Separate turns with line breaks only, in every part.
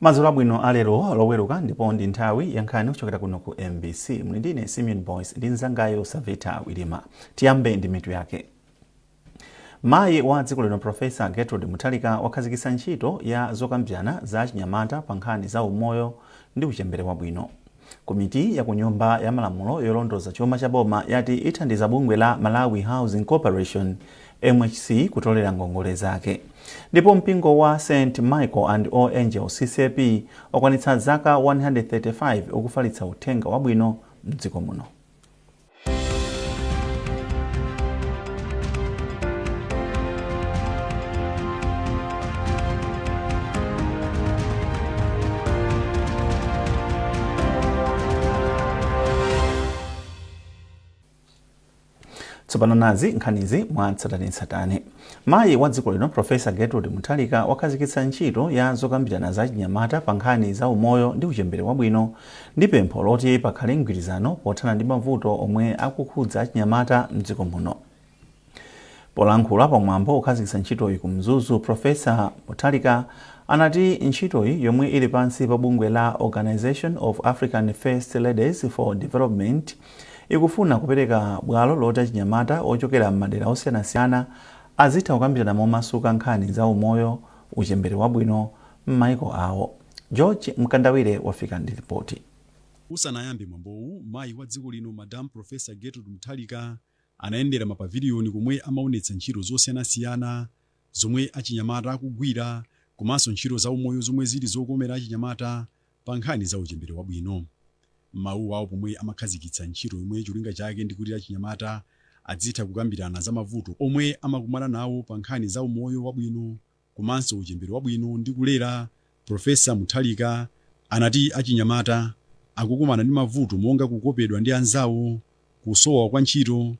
Madzulo abwino alero Loweruka, ndipo ndi nthawi ya nkhani kuchokera kuno ku MBC. Muli ndine Simeon Boyce ndi mnzangayo Savita Wilima. Tiyambe ndi mitu yake. Mayi wa dziko lino Professor Gertrude Mutharika wakhazikitsa ntchito ya zokambirana za chinyamata pa nkhani za umoyo ndi uchembere wabwino. Komiti ya ku Nyumba ya Malamulo yolondoloza chuma cha boma yati ithandiza bungwe la Malawi Housing Corporation, MHC, kutolera ngongole zake. Ndipo mpingo wa St Michael and All Angels CCAP wakwanitsa zaka 135 ukufalitsa uthenga wabwino mdziko muno. Tsopano nazi nkhanizi mwatsatanetsatane. Mayi wa dziko lino Professor Gertrude Mutharika wakhazikitsa ntchito ya zokambirana za chinyamata pa nkhani za umoyo ndi uchembere wabwino ndi pempho loti pakhale mgwirizano pothana ndi mavuto omwe akukhudza achinyamata mdziko muno. Polankhula pamwambo okhazikitsa ntchitoyi ku Mzuzu, Professor Mutharika anati ntchitoyi, yomwe ili pansi pa bungwe la Organization of African First Ladies for Development, ikufuna kupereka bwalo loti achinyamata ochokera m'madera osiyanasiyana azitha kukambirana momasuka nkhani za umoyo, uchembere wabwino m'maiko awo. George Mkandawire wafika ndi ripoti.
Usanayambe mwambowu, mayi wa dziko lino Madam Professor Gertrude Mutharika anayendera mapaviliyoni komwe amaonetsa ntchito zosiyanasiyana zomwe achinyamata akugwira komanso ntchito za umoyo zomwe zili zokomera achinyamata pa nkhani za uchembere wabwino. M'mawu awo pomwe amakhazikitsa ntchito yomwe cholinga chake ndi kuti achinyamata adzitha kukambirana za mavuto omwe amakumana nawo pa nkhani za umoyo wabwino komanso uchembere wabwino ndi kulera, Professor Mutharika anati achinyamata akukumana ndi mavuto monga kukopedwa ndi anzawo, kusowa kwa ntchito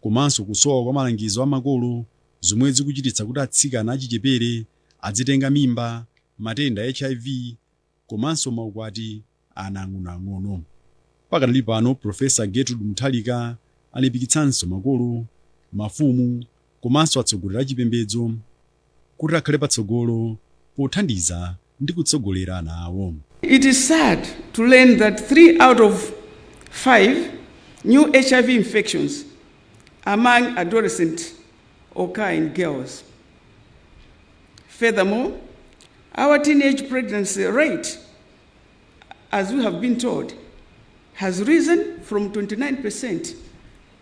komanso kusowa kwa malangizo a makolo zomwe zikuchititsa kuti atsikana achichepere adzitenga mimba, matenda a HIV komanso maukwati ana ang'onoang'ono. Pakadali pano, Professor Gertrude Mutharika alimbikitsanso makolo, mafumu komanso atsogoleri achipembedzo kuti akhale patsogolo pothandiza ndi kutsogolera ana awo.
It is sad to learn that 3 out of 5 new HIV infections among adolescents occur in girls. Furthermore, our teenage pregnancy rate, as we have been told, has risen from 29%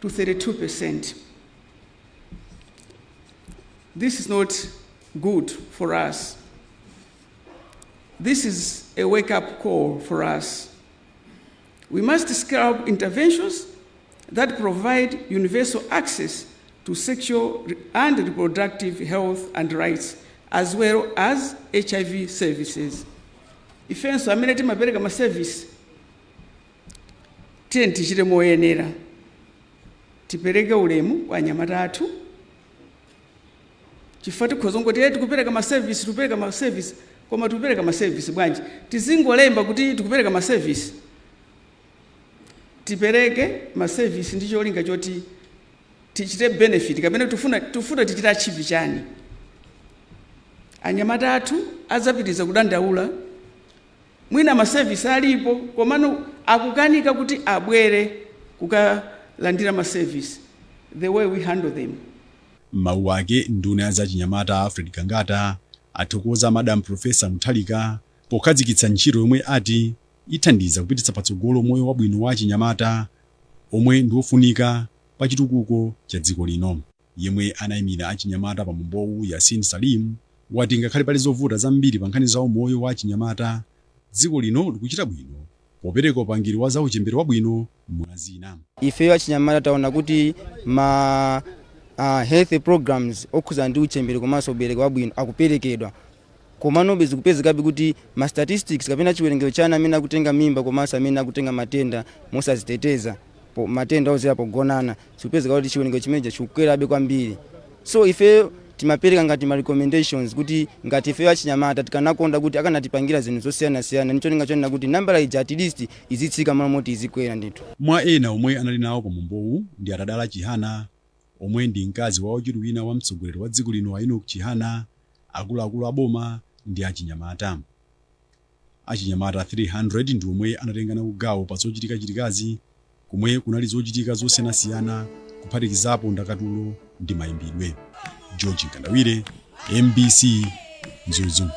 to 32%. This is not good for us. This is a wake-up call for us. We must scale up interventions that provide universal access to sexual and reproductive health and rights, as well as HIV services. Ifenso amene timapereka ma service, tiye tichite moyenera, tipereke ulemu kwa anyamata athu, chifukwa tikhoza ngoti tikupereka ma service, tikupereka ma service, koma tikupereka ma service bwanji? Tizingolemba kuti tikupereka ma service? Tipereke ma service ndi cholinga choti tichite benefit kapena tifuna tichite achieve chani? Anyamata athu adzapitiriza kudandaula. Mwina ma service alipo, komano akukanika kuti abwere kukalandira ma service, the way we handle them.
M'mawu ake, nduna ya zachinyamata Alfred Gangata athokoza Madam Professor Mutharika pokhazikitsa ntchito yomwe ati ithandiza kupititsa patsogolo moyo wabwino wa achinyamata omwe ndi wofunika pa chitukuko cha dziko lino. Yemwe anayimira achinyamata pa mwambowu, Yasin Salim, wati ngakhale pali zovuta zambiri pa nkhani za umoyo wa achinyamata, dziko lino likuchita bwino popereka upangiri wa za uchembere wabwino mwa zina.
Ifeyo achinyamata taona kuti ma health programs okhudzana ndi uchembere komanso ubereki wabwino akuperekedwa, komanobe zikupezekabe kuti ma statistics kapena chiwerengero cha ana amene akutenga mimba komanso amene akutenga matenda mosaziteteza, matenda odzera pogonana, zikupezeka kuti chiwerengero chimenecho chikukwerabe kwambiri. So ifeyo timapereka ngati ma recommendations kuti ngati ifeyo achinyamata tikanakonda kuti akanatipangira zinthu zosiyanasiyana ndi cholinga chonena kuti nambala ija at least izitsika malo moti izikwera ndithu.
Mwa ena omwe anali nawo pa mwambowu ndi a Tadala Chihana omwe ndi mkazi wa wachiwiri wina wa mtsogoleri wa dziko lino a Enoch Chihana, akuluakulu a boma ndi achinyamata. Achinyamata 300 ndi omwe anatenga nawo gawo pa zochitikachitikazi, komwe kunali zochitika zosiyanasiyana, kuphatikizapo ndakatulo ndi mayimbidwe. George Nkandawire, MBC, Mzuzu.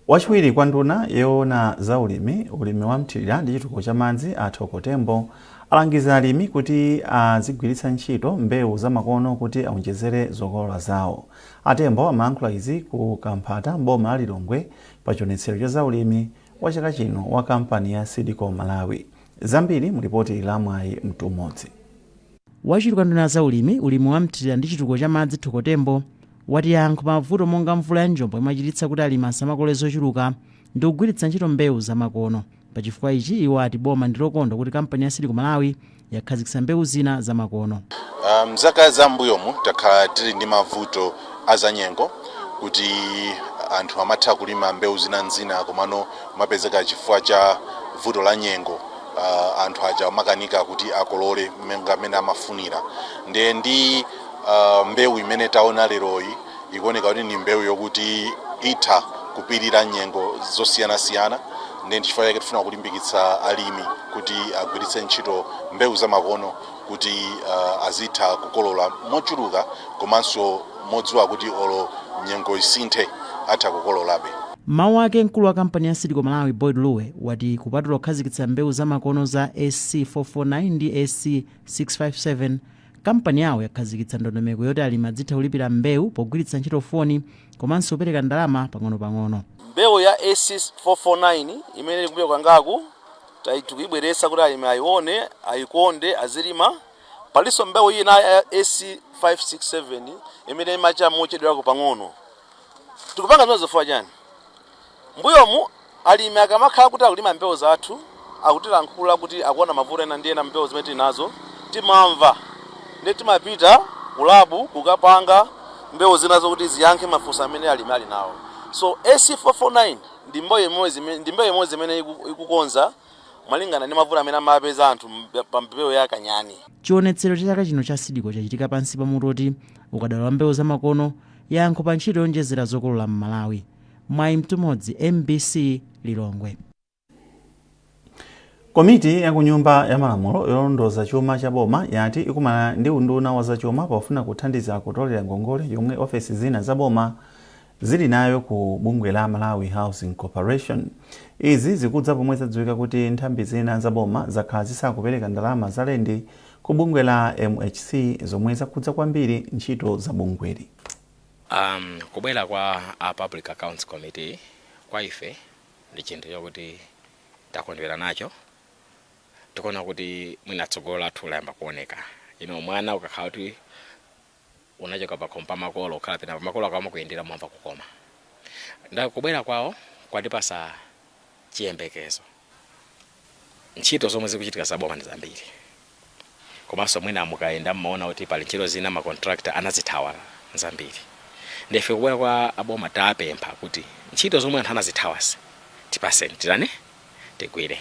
Wachiwiri kwa nduna yoona za ulimi, ulimi wa mthirira ndi chitukuko cha madzi, a Thoko Tembo, alangiza alimi kuti azigwiritsa ntchito mbewu zamakono kuti aonjezere zokolola zawo. Atembo amayankhula izi ku Kamphata, mboma la Lilongwe, pa chionetsero cha zaulimi wa chaka chino wa kampani ya Seed Co Malawi. Zambiri mu lipoti la Mwayi Mtumodzi.
Wachiwiri kwa nduna za ulimi, ulimi wa mthirira ndi chitukuko cha madzi, Thoko Tembo, wati yankho pa mavuto monga mvula ya njombo imachititsa kuti alimi asamakole zochuluka ndi kugwiritsa ntchito mbewu zamakono. Pachifukwa ichi, iwo ati boma ndi lokondwa kuti kampani ya Seed Co Malawi yakhazikitsa mbewu zina zamakono.
Mzaka za mbuyomu takhala tili ndi mavuto azanyengo, kuti anthu amatha kulima mbewu zinanzina, komano kumapezeka chifukwa cha vuto la nyengo, anthu aja amakanika kuti akolole mmene amafunira. Ndiye ndi mbewu imene taona leroyi ikuoneka kuti ni mbewu yokuti itha kupirira nyengo zosiyanasiyana. Ndiye chifukwa chake tifuna kulimbikitsa alimi kuti agwiritse ntchito mbewu zamakono kuti azitha kukolola mochuluka, komanso modziwa kuti olo nyengo isinthe atha kukololabe.
Mawu ake, mkulu wa kampani ya Seed Co Malawi, Boyd Luwe, wati kupatula kukhazikitsa mbewu zamakono za SC449 ndi SC657, kampani yawo yakhazikitsa ndondomeko yoti alimi adzitha kulipira mbewu pogwiritsa ntchito foni komanso kupereka ndalama pang'ono-pang'ono.
Mbewu ya SC449 imene ili kumbuyo kwangaku tikuyibweretsa kuti alimi ayione, ayikonde, azilima. Palinso mbewu ina ya SC567 imene imacha mochedwerako pang'ono. Tikupanga zimene zifukwa chani? Mbuyomu alimi akamakhala kuti akulima mbewu zathu, akutilankhula kuti akuona mavuto ena ndi ena mbewu zimene tili nazo, timamva ndi timapita ku lab kukapanga mbewu zina zokuti ziyankhe mafunso amene alimi ali nawo. So SC449 ndi mbewu imodzi imene ikukonza malingana ndi mavuto amene amapeza anthu pa mbewu ya kanyani.
Chionetsero cha chaka chino cha Seed Co chachitika pansi pa mutu oti "Ukadaulo wa mbewu zamakono, yankho pa ntchito yonjezera zokolola m'Malawi". Mwayi Mtumodzi, MBC, Lilongwe.
Komiti ya kunyumba ya malamulo yolondoza chuma cha boma yati ikumana ndi unduna wa zachuma pofuna kuthandiza kutolera ngongole yomwe ofesi zina za boma zili nayo ku bungwe la Malawi Housing Corporation. Izi zikudza pomwe zadziwika kuti nthambi zina za boma zakhala zisakupereka ndalama za lendi ku bungwe la MHC, zomwe zakhudza kwambiri ntchito za bungweli.
Kubwera kwa a Public Accounts Committee kwa ife ndi chinthu chokuti takondwera nacho. Tikuona kuti mwina tsogolo lathu layamba kuoneka. Mwana ukakhala kuti unachoka pakhomo pa makolo, ukhala pena makolo akamakuyendera mwamva kukoma. Nda kubwera kwawo kwatipasa chiyembekezo. Ntchito zomwe zikuchitika zaboma ndi zambiri, komanso mwina mukayenda mmaona kuti pali ntchito zina ma contractor anazithawa zambiri. Ndife kubwera kwa aboma tapempha kuti ntchito zomwe anthu anazithawasi tipaseni, titani, tigwire,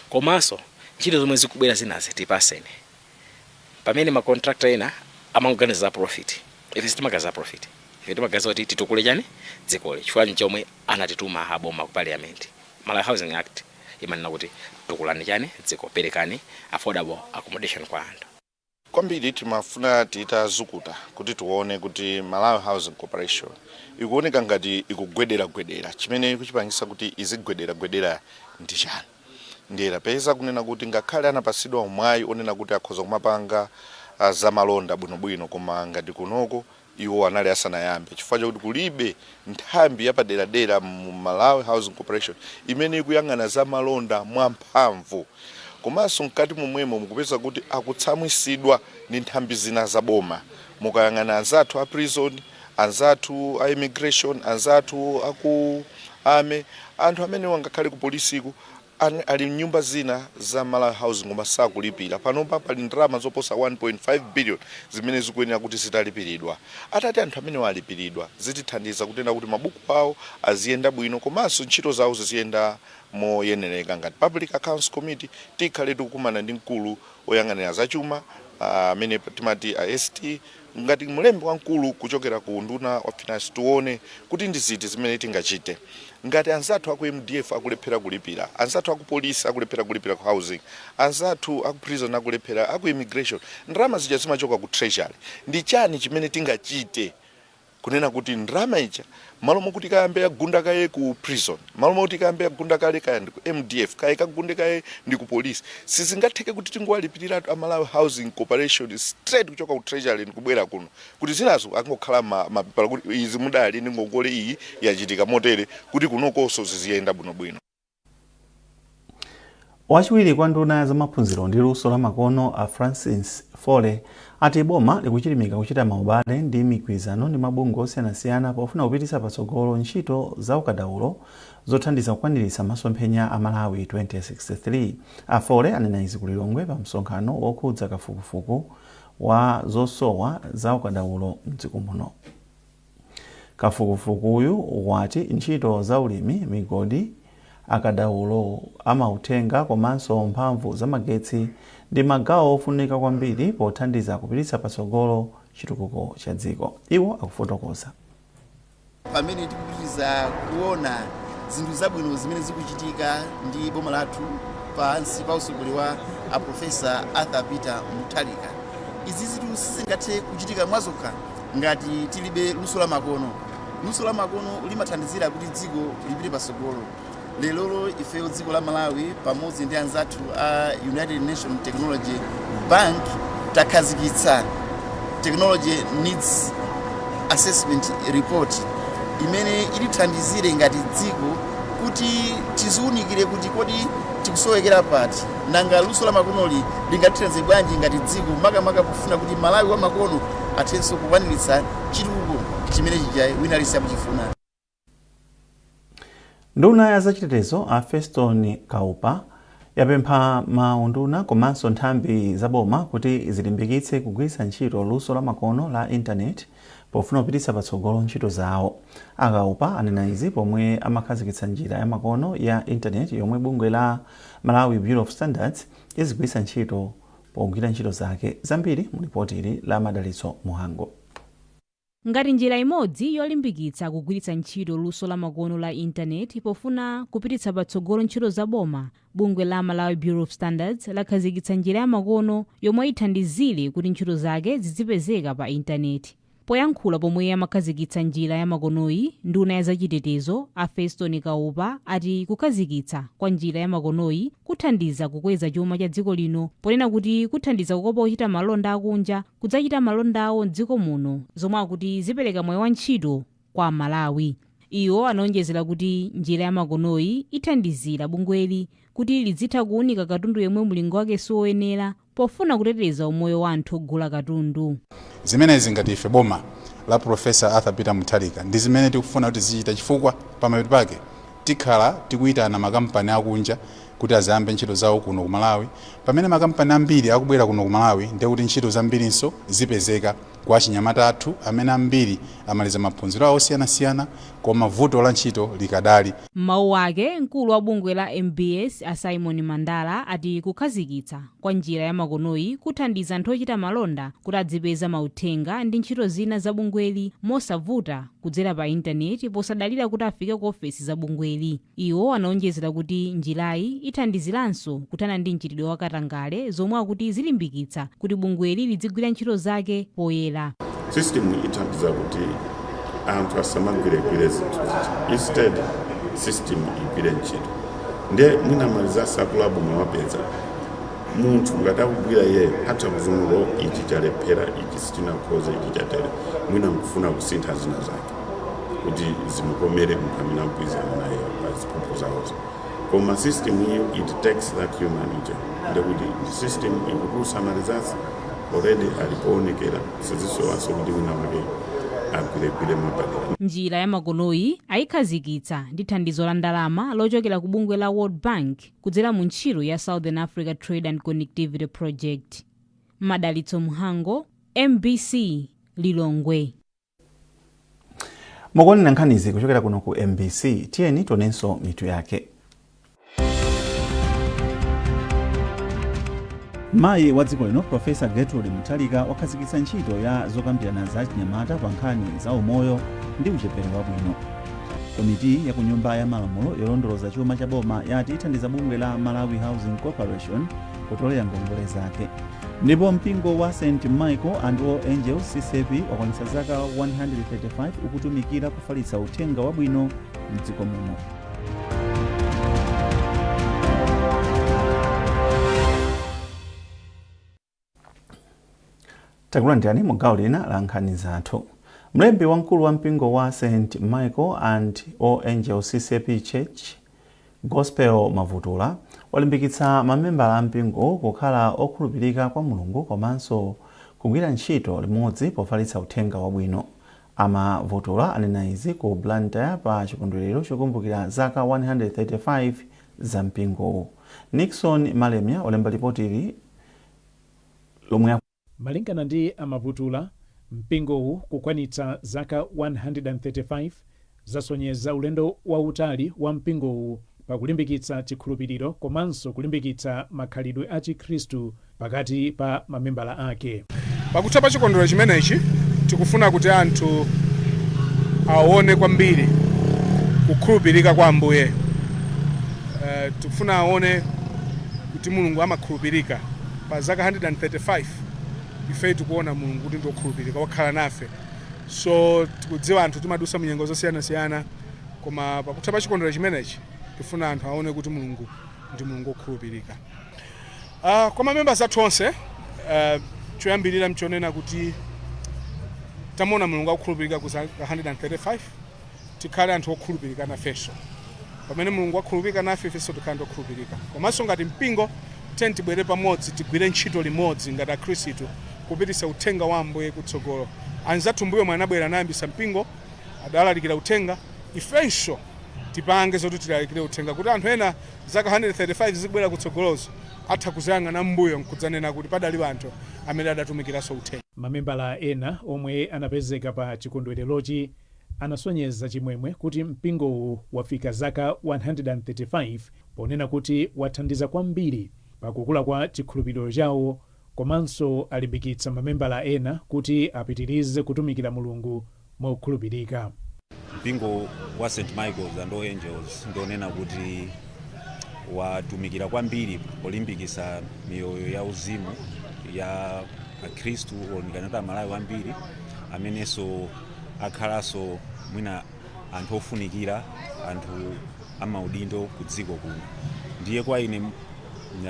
komanso ntchito zomwe zikubwera zinazi tipaseni. Pamene ma contractor ena amangoganiza za profit, ife sitimaganiza za profit. Ife timaganiza kuti titukule chani, dzikoli, chifukwa nchomwe anatituma aboma ku Parliament. Malawi Housing Act imanena kuti tukulani chani, dziko, perekani affordable accommodation kwa anthu.
Kwambiri timafuna titazukuta kuti tione kuti Malawi Housing Corporation ikuoneka ngati ikugwederagwedera. Chimene kuchipangisa kuti izigwederagwedera ndi chani? Ndiye tapeza kunena kuti ngakhale anapasidwa umwayi onena kuti akhoza kumapanga zamalonda bwinobwino, koma ngati kunoko iwo anali asanayambe, chifukwa chakuti kulibe nthambi yapaderadera mu Malawi Housing Corporation imene ikuyang'ana zamalonda mwamphamvu. Komanso mkati momwemo mukupeza kuti akutsamwisidwa ndi nthambi zina zaboma. Mukayang'ana anzathu a prison, anzathu a immigration, anzathu aku ame anthu amenewa, ngakhale ku polisiku ali mnyumba zina za Malawi Housing koma sakulipira. Panopa pali ndalama zoposa 1.5 billion zimene zikuyenera kuti zitalipiridwa. Atati anthu amenewa alipiridwa, zitithandiza kutenda kuti mabuku awo aziyenda bwino komanso ntchito zawo ziziyenda moyenereka. Ngati Public Accounts Committee tikhale tikukumana ndi mkulu oyang'anira zachuma. Amene timati a ST ngati mlembi wamkulu kuchokera ku unduna wa finance, tione kuti ndi ziti zimene tingachite ngati anzathu aku MDF akulephera kulipira, anzathu aku polisi akulephera kulipira ku housing, anzathu aku prison akulephera, aku immigration. Ndalama zija zimachoka ku treasury. Ndi chani chimene tingachite kunena kuti ndalama ija, malo mokuti kayambe yagunda kaye ku prison, malo mokuti kayambe yagunda kale kaya ndi ku MDF, kaye kagunde kaye ndi ku police, sizingatheke kuti tingowalipirira a Malawi Housing Corporation straight kuchoka ku treasury ndikubwera kuno, kuti zinazo angokhala mapepala kuti izi mudali ndi ngongole, iyi yachitika motere, kuti kunokonso ziziyenda bwinobwino?
Wachiwiri kwa nduna ya zamaphunziro ndi luso la makono a Francis Fole ati boma likuchilimika kuchita maubale ndi migwirizano ndi mabungwe osiyanasiyana pofuna kupititsa patsogolo ntchito za ukadaulo zothandiza kukwaniritsa masomphenya a Malawi 2063. A Fole anena izi ku Lilongwe pa msonkhano wokhudza kafukufuku wa zosowa za ukadaulo mdziko muno. Kafukufukuyu wati ntchito za ulimi, migodi, akadaulo amauthenga komanso mphamvu zamagetsi ndi magawo ofunika kwambiri pothandiza kupititsa patsogolo chitukuko cha dziko. Iwo akufotokoza.
Pamene tikupitiriza kuona zinthu zabwino zimene zikuchitika ndi boma lathu pansi pa utsogoleri wa a Professor Arthur Peter Mutharika, izi zinthu sizingathe kuchitika mwazokha ngati tilibe luso la makono. Luso la makono limathandizira kuti dziko lipite patsogolo. Lerolo ifeyo dziko la Malawi pamodzi ndi anzathu a United Nations Technology Bank takhazikitsa Technology Needs Assessment Report imene ilithandizire ngati dziko kuti tiziwunikire kuti kodi tikusowekera pati, nanga luso la makonoli lingatithandize bwanji ngati dziko, makamaka kufuna kuti Malawi wa makono athenso kukwaniritsa chitukuko chimene chija wina aliyense akuchifuna.
Nduna ya zachitetezo a Feston Kaupa yapempha maunduna komanso nthambi za boma kuti zilimbikitse kugwiritsa ntchito luso la makono la intaneti pofuna kupititsa patsogolo ntchito zawo. A Kaupa anena izi pomwe amakhazikitsa njira ya makono ya intaneti yomwe bungwe la Malawi Bureau of Standards izigwiritsa ntchito pogwira ntchito zake. Zambiri mu ripoti ili la Madalitso Muhango.
Ngati njira imodzi yolimbikitsa kugwiritsa ntchito luso la makono la intaneti pofuna kupititsa patsogolo ntchito za boma, bungwe la Malawi Bureau of Standards lakhazikitsa njira ya makono yomwe ithandizire kuti ntchito zake zizipezeka pa intaneti. Poyankhula pomwe amakhazikitsa njira ya makonoyi, nduna ya zachitetezo a Feston Kaupa ati kukhazikitsa kwa njira ya makonoyi kuthandiza kukweza chuma cha dziko lino, ponena kuti kuthandiza kukopa ochita malonda akunja kudzachita malonda awo mdziko muno, zomwe akuti zipereka mwayi wa ntchito kwa Malawi. Iwo anaonjezera kuti njira ya makonoyi ithandizira bungweli kuti lidzitha kuwunika katundu yemwe mlingo wake siwoyenera pofuna kuteteza umoyo wa anthu ogula katundu.
Zimenezi ngati ife boma la Professor Arthur Peter Mutharika ndi zimene tikufuna kuti zichita, chifukwa pamapeto pake tikhala tikuyitana makampani akunja kuti azayambe ntchito zawo kuno ku Malawi. Pamene makampani ambiri akubwera kuno ku Malawi, ndiye kuti ntchito zambirinso zipezeka kwa achinyamata athu amene ambiri amaliza maphunziro awo osiyanasiyana, koma vuto la ntchito likadali.
M'mawu ake, mkulu wa bungwe la MBS a Simon Mandala ati kukhazikitsa kwa njira ya makonoyi kuthandiza anthu ochita malonda kuti adzipeza mauthenga ndi ntchito zina za bungweli mosavuta kudzera pa intaneti, posadalira kuti afike ku ofesi za bungweli. Iwo anaonjezera kuti njirayi ithandiziranso kuthana ndi mchitidwe wa katangale, zomwe akuti zilimbikitsa kuti bungweli lidzigwira ntchito zake poyera.
System ithandiza kuti anthu asamagwiregwire zinthu zija, instead system igwire ntchito. Ndiye mwina ma results aku lab mwawapeza, munthu ngati akugwira iyeyo atha kuzungulo, ichi chalephera, ichi sichinakhoza, ichi chatere, mwina nkufuna kusintha zina zake kuti zimukomere munthu amene akugwirizana naye pa ziphuphu zawozo. Koma system iyo, it takes that human ija, ndekuti ndi system ikutulutsa ma results already alipoonekera, sizisowanso kuti wina wake agwiregwire mwapadera.
Njira ya makonoyi ayikhazikitsa ndi thandizo la ndalama lochokera ku bungwe la World Bank kudzera mu ntchito ya Southern Africa Trade and Connectivity Project. Madalitso Mhango, MBC, Lilongwe.
Mukuonera nkhanizi kuchokera kuno ku MBC. Tiyeni tionenso mitu yake. Mayi wa dziko lino, Profesa Gertrude Mutharika, wakhazikitsa ntchito ya zokambirana za chinyamata pa nkhani za umoyo ndi uchembere wabwino. Komiti ya ku Nyumba ya Malamulo yolondoloza chuma cha boma yati ithandiza bungwe la Malawi Housing Corporation kutolera ngongole zake. Ndipo mpingo wa St Michael and All Angels CCAP wakwanitsa zaka 135 ukutumikira kufalitsa uthenga wabwino mdziko muno. Takulandirani mu gawo lina la nkhani zathu. Mlembi wamkulu wa mpingo wa St Michael and All Angels CCAP Church, Gospel Mavutula, walimbikitsa mamembala a mpingo kukhala okhulupirika kwa Mulungu komanso kugwira ntchito limodzi pofalitsa uthenga wabwino. A Mavutula anena izi ku Blantyre pa chikondwerero chokumbukira zaka 135 za mpingowu. Nixon Malemia walemba lipoti ili lomwe.
Malingana ndi a Mavutula, mpingowu kukwanitsa zaka 135 zasonyeza ulendo wautali wa mpingowu pakulimbikitsa chikhulupiriro komanso kulimbikitsa makhalidwe a chikhristu pakati pa mamembala ake.
Pakutha pa chikondwerero chimenechi, tikufuna kuti anthu aone kwambiri kukhulupirika kwa Ambuye. Tikufuna aone kuti Mulungu amakhulupirika. Pa zaka 135 ife tikuona Mulungu kuti ndi wokhulupirika, wakhala nafe. So tikudziwa anthu timadusa munyengo zosiyanasiyana, koma pakutha pa chikondwerero chimenechi tifuna anthu aone kuti Mulungu ndi Mulungu wokhulupirika. Kwa mamembers athu onse, choyambirira mchonena kuti tamuona Mulungu akukhulupirika ku zaka 135, tikhale anthu okhulupirika nafenso. Pamene Mulungu akhulupirika nafe, ifenso tikhale anthu okhulupirika. Komanso ngati mpingo, tiyeni tibwere pamodzi, tigwire ntchito limodzi ngati Akhristu kupititsa uthenga wa Ambuye kutsogolo. Anzathu mbuyo mwe anabwera, anayambisa mpingo, adalalikira uthenga. Ifenso tipange zoti tilalikire uthenga kuti anthu ena zaka 135 zikubwera kutsogolozo atha kuzayang'ana mbuyo nkudzanena kuti padali anthu amene adatumikiranso uthenga.
Mamembala ena omwe anapezeka pa chikondwererochi anasonyeza chimwemwe kuti mpingowu wafika zaka 135 ponena kuti wathandiza kwambiri pakukula kwa chikhulupiriro chawo komanso alimbikitsa mamembala ena kuti apitirize kutumikira Mulungu mokhulupirika.
Mpingo wa St Michael's and All Angels ndionena kuti watumikira kwambiri polimbikitsa miyoyo ya uzimu ya Akhristu olumikana Amalawi ambiri amenenso akhalanso mwina anthu ofunikira, anthu amaudindo ku dziko kuno. Ndiye kwa ine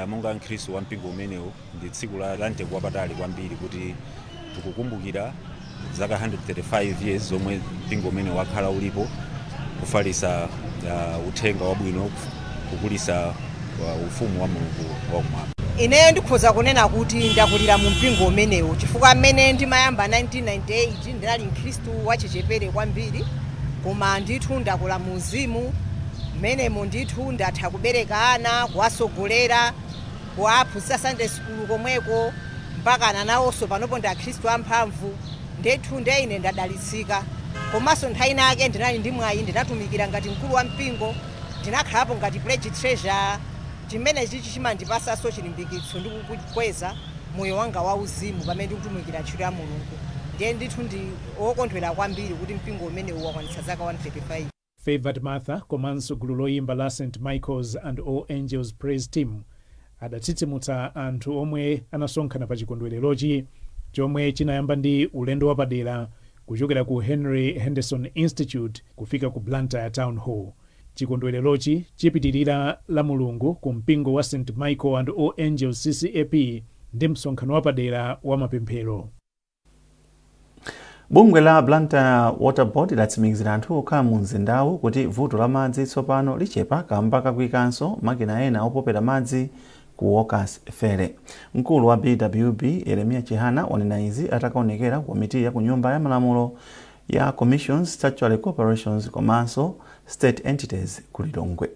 monga mkhristu wa mpingo umenewu, ndi tsiku la mtengo wapatali kwambiri kuti tikukumbukira zaka 135 years zomwe mpingo umene wakhala ulipo kufalitsa uthenga wabwino, kukulisa ufumu wa Mulungu wakumwamba.
Ineyo ndikhoza kunena kuti ndakulira mu mpingo umenewu, chifukwa mmene ndimayamba 1998 ndinali mkhristu wachichepere kwambiri, koma ndithu ndakula mu uzimu mmenemo. Ndithu ndatha kubereka ana, kuwasogolera, kuwaphunzitsa Sunday school komweko, mpaka ana nawonso panopo ndi Akhristu amphamvu ndithu. Nde ine ndadalitsika. Komanso nthawi inake ndinali ndi mwayi, ndinatumikira ngati mkulu wa mpingo, ndinakhalapo ngati pledge treasurer. Chimene chichi chimandipasanso chilimbikitso ndi kukweza moyo wanga wauzimu pamene ndikutumikira ntchito ya Mulungu. Ndiye ndithu ndi wokondwera kwambiri kuti mpingo umenewu wakwanitsa zaka 135.
Favored Martha komanso gulu loyimba la St Michael's and All Angels Praise Team adatsitsimutsa anthu omwe anasonkhana pa chikondwererochi, chomwe chinayamba ndi ulendo wapadera kuchokera ku Henry Henderson Institute kufika ku Blantyre Town Hall. Chikondwererochi chipitirira la Mulungu ku mpingo wa St Michael and All Angels CCAP ndi msonkhano wapadera wa mapemphero.
Bungwe la Blantyre Water Board latsimikizira anthu okhala mu mzindawu kuti vuto la madzi tsopano lichepa kamba kakuikanso makina ena opopera madzi ku Walkers Ferry. Mkulu wa BWB, Yeremiya Chihana, wanena izi atakaonekera ku komiti ya ku Nyumba ya Malamulo ya Commissions, Statutory Corporations komanso State Entities ku Lilongwe.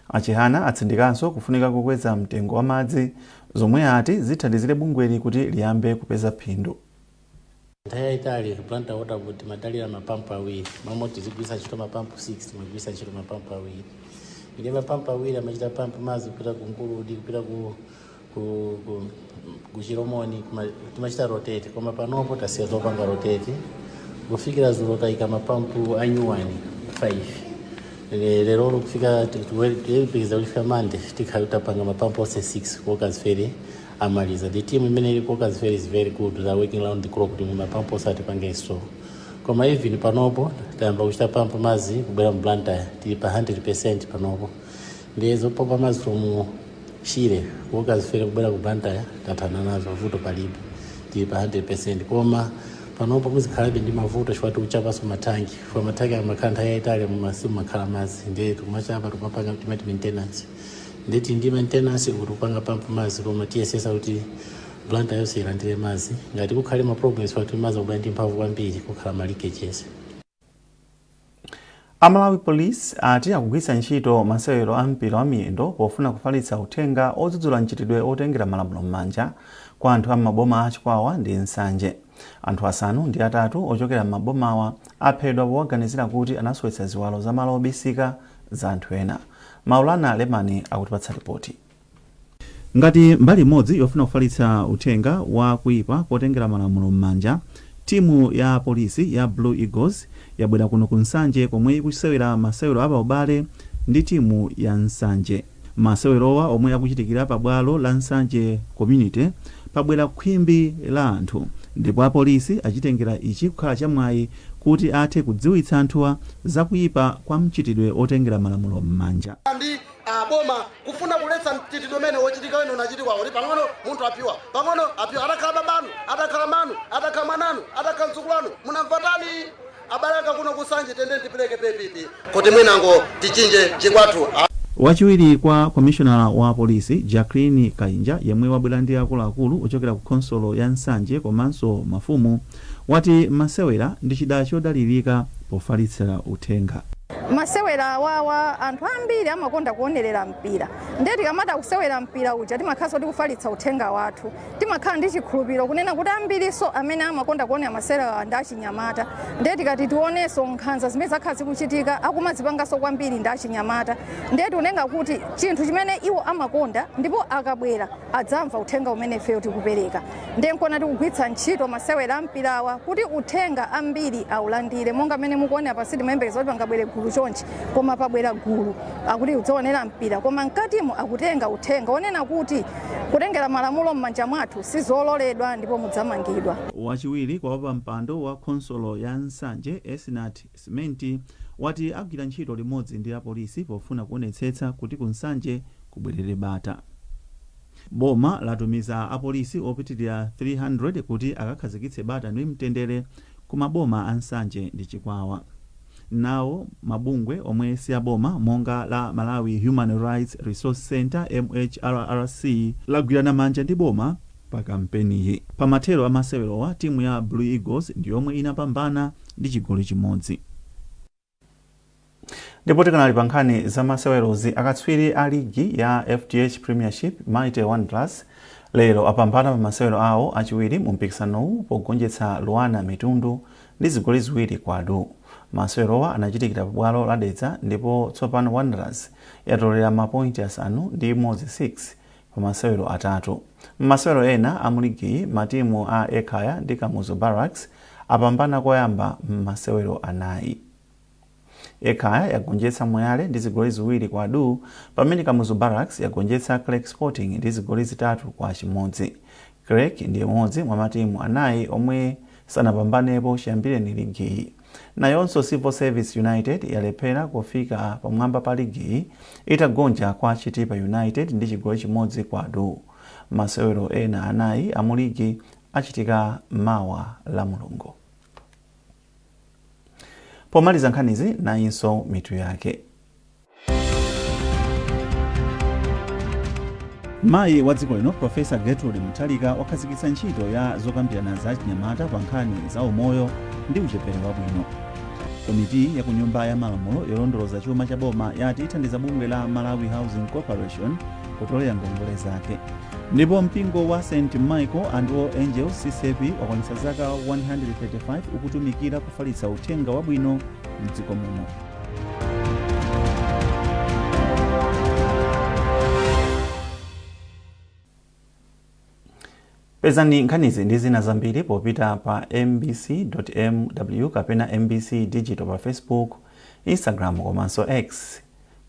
A Chihana atsindikanso kufunika kukweza mtengo wa madzi, zomwe ati zithandizire bungweli kuti liyambe kupeza phindu.
Nthawi yayitali ku Blantyre Water Board timadalira mapampu awiri. Momwe tizigwiritsa ntchito mapampu 6, timagwiritsa ntchito mapampu awiri. Ndiye mapampu awiri amachita pampu madzi kupita ku Nguludi, kupita ku Ku Chilomoni timachita rotate, koma panopo tasiya zopanga rotate. Kufikira zulo tayika mapampu a new one 5. Lero kufika, tiyembekeza kufika Mande tikhala tapanga mapampu onse 6 ku Walkers Ferry amaliza. The team imene ili ku Walkers Ferry is very good. They are working round the clock kuti mapampu onse atipange install. Koma even panopo tayamba kuchita pump mazi kubwera mu Blantyre, tili pa 100% panopo. Ndiye zopompa mazi from Shire ku Walkers Ferry kubwera ku Blantyre tathana nazo, vuto palibe, tili pa 100%. Koma panopo muzikhalabe ndi mavuto chifukwa tikuchapanso mathanki, chifukwa mathanki amakhala nthawi yayitali mumasimu makhala mazi. Ndiye tikumachapa, tikumapanga timati maintenance. Ndiye tili ndi maintenance kuti kupanga pump mazi, koma tiyesesa kuti Blantyre yonse ilandire mazi. Ngati kukhale ma problems pakuti mazi akubwera ndi mphamvu kwambiri, kukhala ma leakages.
Amalawi Police ati akugwiritsa ntchito masewero a mpira wa miyendo pofuna kufalitsa uthenga odzudzula mchitidwe otengera malamulo m'manja kwa anthu a m'maboma a Chikwawa ndi Nsanje. Anthu 8 ochokera m'mabomawa aphedwa powaganizira kuti anasowetsa ziwalo za malo obisika za anthu ena. Maulana Lemani akutipatsa ripoti. Ngati mbali imodzi yofuna kufalitsa uthenga wa kuipa kotengera malamulo m'manja, timu ya polisi ya Blue Eagles yabwera kuno ku Nsanje komwe ikusewera masewero apaubale ndi timu ya Nsanje. Masewerowa omwe akuchitikira pa bwalo la Nsanje Community pabwera khwimbi la anthu ndipo apolisi achitengera ichi kukhala chamwayi kuti athe kudziwitsa anthuwa zakuipa kwa mchitidwe otengera malamulo m'manja.
Ndi boma kufuna kuletsa mchitidwe umene wochitika wene unachitikwa kuti pang'ono munthu aphiwa, pang'ono aphiwa, atakhala babanu, atakhala manu, atakhala mwananu, atakhala mdzukulu wanu, munamvatani? Abale anga kuno kusanje, tende tipeleke pepipi kuti mwinango tichinje chikwathu.
Wachiwiri kwa komishonala wa polisi Jacqueline Kainja, yemwe wabwera ndi akuluakulu ochokera ku khonsolo ya Nsanje komanso mafumu, wati masewera ndi chida chodalirika pofalitsira uthenga.
Masewera awawa, anthu ambiri amakonda kuonerera mpira, ndiye tikamati kusewera mpira uja timakhalanso tikufalitsa uthenga wathu. Timakhala ndi chikhulupiriro kunena kuti ambiriso amene amakonda kuonera masewera ndi achinyamata, ndiye tikati tionenso nkhanza zimene zakhala zikuchitika akumazipanganso kwambiri ndi achinyamata. Ndiye tikunenga kuti chinthu chimene iwo amakonda, ndipo akabwera adzamva uthenga umene ifeyo tikupereka. Ndiye nkona tikugwiritsa ntchito masewera ampirawa kuti uthenga ambiri aulandire. Monga mmene mukuonera pasi, timayembekeza kuti pangabwere gulu chonchi, koma pabwera gulu akuti udzaonera mpira, koma mkatimo akutenga uthenga onena kuti kutengera malamulo m'manja mwathu sizololedwa ndipo mudzamangidwa.
Wachiwiri kwa wapampando wa khonsolo ya Nsanje Esnat Simenti wati agwira ntchito limodzi ndi apolisi pofuna kuonetsetsa kuti ku Nsanje kubwerere bata. Boma latumiza apolisi opitirira 300 kuti akakhazikitse bata ndi mtendere ku maboma a Nsanje ndi Chikwawa. Nawo mabungwe omwe si aboma monga la Malawi Human Rights Resource Center, MHRRC, lagwirana manja ndi boma pa kampeniyi. Pamathero amasewerowa, timu ya Blue Eagles ndi yomwe inapambana ndi chigoli chimodzi. Ndipo tikanali pa nkhani za masewerozi, akatswiri a ligi ya FDH Premiership Mighty Wanderers lero apambana pa masewero awo achiwiri mu mpikisanowu pogonjetsa Luanar Mitundu ndi zigoli 2 kwa du. Masewerowa anachitikira pabwalo la Dedza ndipo tsopano Wanderers yatolera mapointi 6 6 pa masewero 3. M'masewero ena a muligiyi, matimu a Ekhaya ndi Kamuzu Barracks apambana koyamba m'masewero 4. Ekhaya yagonjetsa Moyale ndi zigoli 2 kwa du, pamene Kamuzu Barracks yagonjetsa Creck Sporting ndi zigoli 3-1. Creck ndi imodzi mwa matimu 4 omwe sanapambanepo chiyambireni ligiyi. Nayonso Civil Service United yalephera kufika pamwamba pa ligiyi itagonja kwa Chitipa United ndi chigoli 1 kwa du. Masewero ena 4 a mu ligi achitika mawa la Mulungu. Pomaliza nkhanizi, nayinso mitu yake. Mayi wa dziko lino Profesa Gertrude Mutharika wakhazikitsa ntchito ya zokambirana za chinyamata pa nkhani za umoyo ndi uchepere wabwino. Komiti ya ku Nyumba ya Malamulo yolondoloza chuma cha boma yati ithandiza bungwe la Malawi Housing Corporation kutolera ngongole zake. Ndipo mpingo wa St Michael and All Angels CCAP wakwanitsa zaka 135 ukutumikira kufalitsa uthenga wabwino mdziko muno. Pezani nkhanizi ndi zina zambiri popita pa mbc.mw kapena MBC Digital pa Facebook, Instagram komanso X.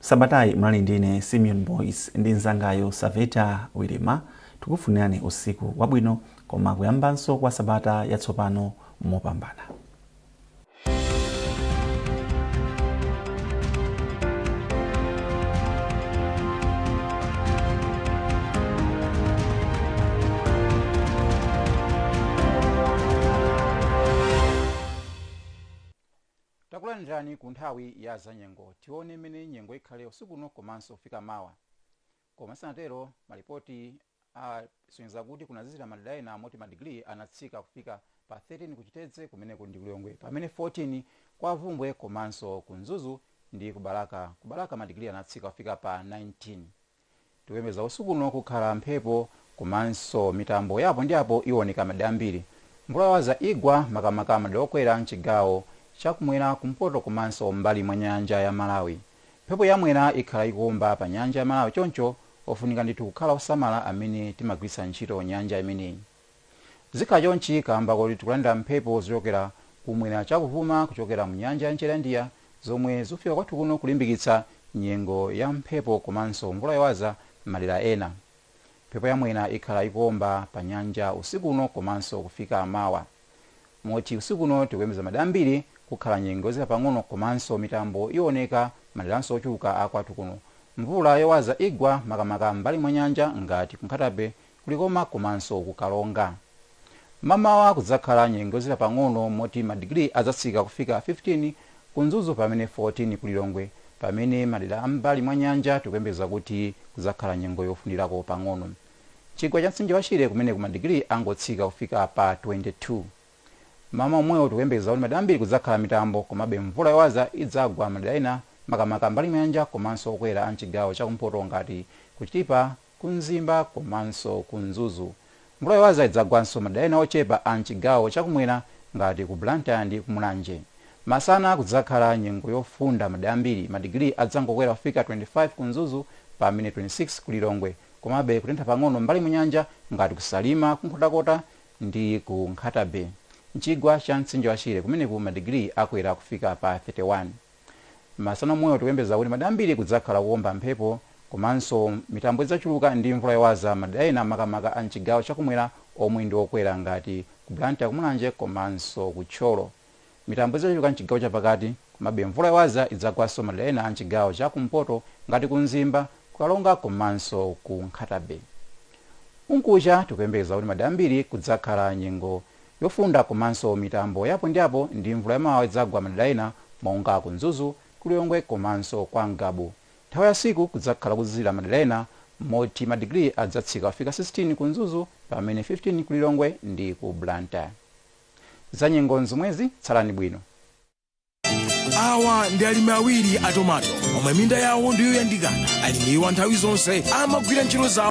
Sabatayi munali ndine Simeon Boyce ndi mnzangayo Saveta Wilima. Tikufunirani usiku wabwino koma kuyambanso kwa sabata yatsopano mopambana.
Takulandirani ku nthawi ya zanyengo. Tione mmene nyengo ikhale usiku uno komanso kufika mawa. Koma sanatero, malipoti asonyeza kuti kunazizira madera ena moti madigiri anatsika kufika pa 13 ku Chitedze, kumeneko ndi ku Lilongwe, pamene 14 kwa Vumbwe komanso ku Mzuzu ndi ku Balaka. Ku Balaka madigiri anatsika kufika pa 19. Tikuyembekeza usiku uno kukhala mphepo komanso mitambo yapo ndi apo iwoneka madera ambiri. Mvula yowaza igwa makamaka madera okwera mchigawo chakumwera, kumpoto komanso mbali mwa nyanja ya Malawi. Mphepo yamwera ikhala ikuwomba pa nyanja ya Malawi, choncho ofunika ndithu kukhala osamala amene timagwiritsa ntchito nyanja imeneyi. Zikhala chonchi kamba koti tikulandira mphepo zochokera kumwera chakuvuma kuchokera mu nyanja ya mchere ya India zomwe zikufika kwathu kuno kulimbikitsa nyengo ya mphepo komanso mvula yowaza m'madera ena. Mphepo yamwera ikhala ikuwomba pa nyanja usiku uno komanso kufika mawa, moti usiku uno tikuyembekeza madera ambiri kukhala nyengo yozizira pang'ono komanso mitambo iwoneka maderanso ochuluka akwathu kuno. Mvula yowaza igwa makamaka m'mbali mwa nyanja ngati ku Nkhata Bay, ku Likoma komanso ku Karonga. Mamawa kudzakhala nyengo yozizira pang'ono moti madigiri adzatsika kufika 15 ku Mzuzu pamene 14 ku Lilongwe, pamene madera a m'mbali mwa nyanja tikuyembekeza kuti kudzakhala nyengo yofundirako pang'ono. Chigwa cha mtsinje wa Shire, kumeneku madigiri angotsika kufika pa 22. Mamawa omwewo tikuyembekeza kuti madera ambiri kudzakhala mitambo, komabe mvula yowaza idzagwa madera ena makamaka mbali mwa nyanja komanso okwera a mchigawo chakumpoto ngati ku Chitipa, ku Mzimba komanso ku Mzuzu. Mvula yowaza idzagwanso madera ena ochepa a mchigawo chakumwera ngati ku Blantyre ndi ku Mulanje. Masana kudzakhala nyengo yofunda madera ambiri, madigiri adzangokwera kufika 25 ku Mzuzu pamene 26 ku Lilongwe, komabe kutentha pang'ono mbali mwa nyanja ngati ku Salima, ku Nkhotakota ndi ku Nkhata Bay. Mchigwa cha mtsinje wa Shire, kumeneku madigiri akwera kufika pa 31. Masana omwewo tikuyembekeza kuti madera ambiri kudzakhala kuomba mphepo komanso mitambo idzachuluka ndi mvula yowaza madera ena makamaka a mchigawo chakumwera omwe ndi okwera ngati ku Blantyre, ku Mulanje komanso ku Thyolo. Mitambo idzachuluka mchigawo chapakati, komabe mvula yowaza idzagwanso madera ena a mchigawo cha kumpoto ngati ku Mzimba, ku Karonga komanso ku Nkhata Bay. Unkucha tikuyembekeza kuti madera ambiri kudzakhala nyengo yofunda komanso mitambo yapo ndi apo ndi mvula yamawawa idzagwa madera ena monga ku Mzuzu, ku Lilongwe komanso kwa Ngabu. Nthawi ya usiku kudzakhala kuzizira madera ena moti madigiri adzatsika kufika 16 ku Mzuzu pamene 15 ku Lilongwe ndi ku Blantyre. Zanyengo nzomwezi, tsalani bwino.
Awa ndi alimi awiri a tomato omwe minda yawo ndiyoyandikana. Alimiwa nthawi zonse amagwira ntchito zawo.